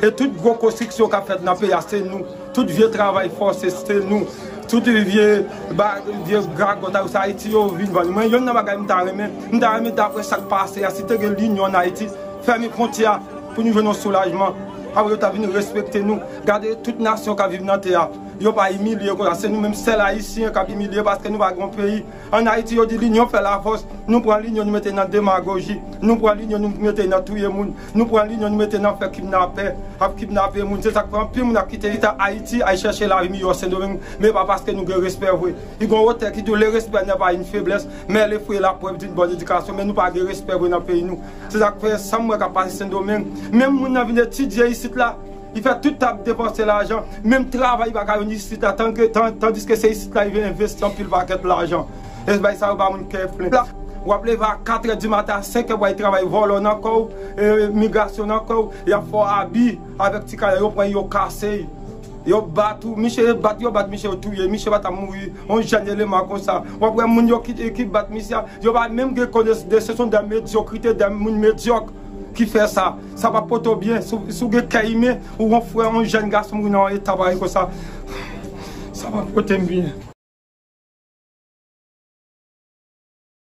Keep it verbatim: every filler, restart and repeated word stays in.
E tout gwo konstriksyon k ap fèt nan peyi a, se nou. Tout vye travay fòse, se nou. Tout vye, ba, vye gagòt a yo, se Ayiti yo vin vann. Mwen, yonn nan bagay m ta renmen, m ta renmen, daprè sa k pase a, si te gen linyon ann Ayiti, fèmen fwontyè a pou nou jwenn yon soulajman. Apre, yo ta vin respekte nou. Gade tout nasyon k ap viv nan tè a. Yo pa imilye konsa. Se nou menm sèl Ayisyen k ap imilye paske nou pa gen yon peyi. Ann Ayiti, yo di linyon fè lafòs. Nou pran linyon, nou mete nan demagoji. Nou pran linyon, nou mete nan touye moun. Nou pran linyon, nou mete nan fè kidnapè, ap kidnape moun. Se sa k fè anpil moun ap kite Ayiti, al chèche lavi miyò Sendomeng, men pa paske nou gen respè vre. Li gen yon otè ki di, le respect n'est pas une faiblesse, mais le fruit est la preuve d'une bonne éducation. Men nou pa gen respè vre nan peyi nou. Se sa k fè sa m wè k ap pase Sendomeng. Menm moun nan vin etidye isit la, li fè tout tan ap depanse lajan. Menm travay li pa ka jwenn isit la, tan ke, tan, tandiske se isit la li vin envesti anpil pakèt lajan. E bay sa yo ba moun kè plen. W ap leve a katrè di maten, a senk è pou al travay, vòlò nan kò w, e, migrasyon nan kò w, y ap fè w abi avèk ti kalè, yo pran yo kase. Yo bat ou, miche bat, yo bat miche, yo touye miche, pa t ap mouri, yon jèn eleman konsa. W ap wè moun yo ki, ki bat misye a, yo pa menm gen konesans de, se yon de medyokrite, de moun medyòk ki fè sa. Sa p ap pote w byen. Si w, si w gen kè imen, ou yon frè, yon jèn gason mouri nan yon eta parèy konsa, sa p ap pote m byen.